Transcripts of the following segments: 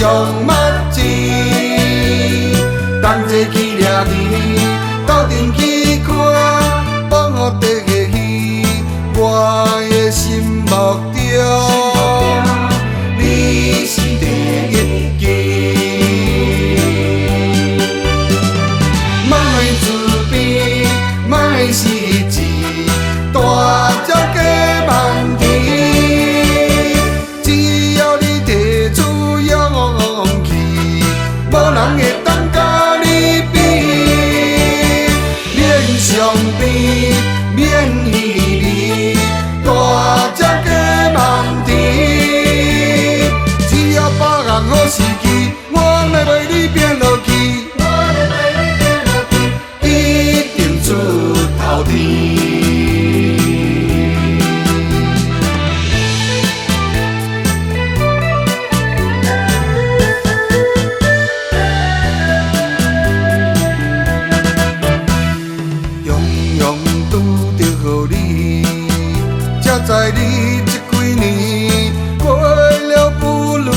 上默契。同齊去掠魚，鬥陣去看，放予第一魚，我的心目中，你是第一支。莫自卑，莫失志，大食加万甜。只要你提出勇氣，無人會當佮你比。免相比，免稀微，大食加萬甜。只要把握好時機，我來陪你變落去，一定出頭天。常常拄著你，才知你這幾年過了不如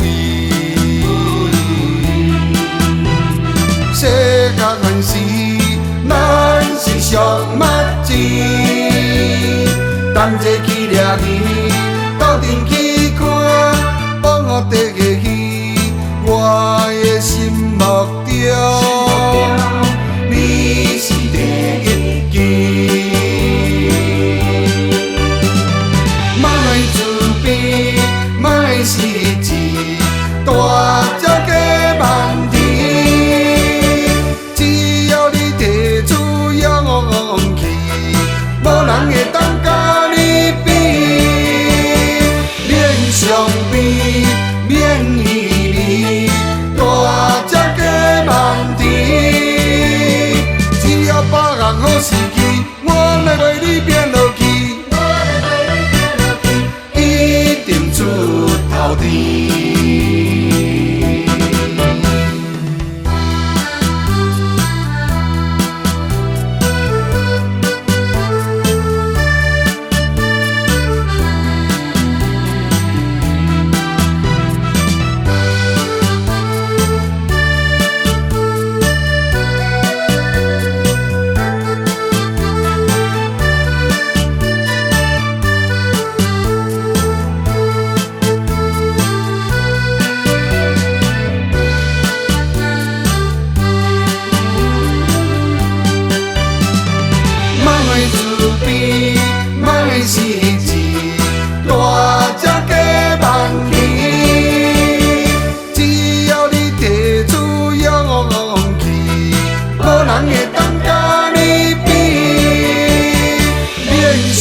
意。細漢時，咱是上默契，同齊去掠魚，鬥陣去看，放予第一魚，我的心目中，你是第一支。莫自卑，莫失志，大食加萬甜。只要你提出勇氣，無人會當佮你比。免相比，免稀微，大食加萬甜。只要把握好時機，我來陪你變落去，一定出頭天。莫自卑，莫失志，大食加萬甜。只要你提出勇氣，無人會當佮你比。免相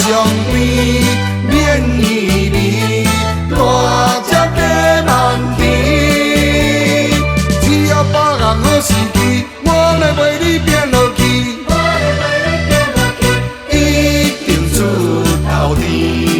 比，免稀微，大食加萬甜。只要把握好時機，我來陪你變落去，一定出頭天。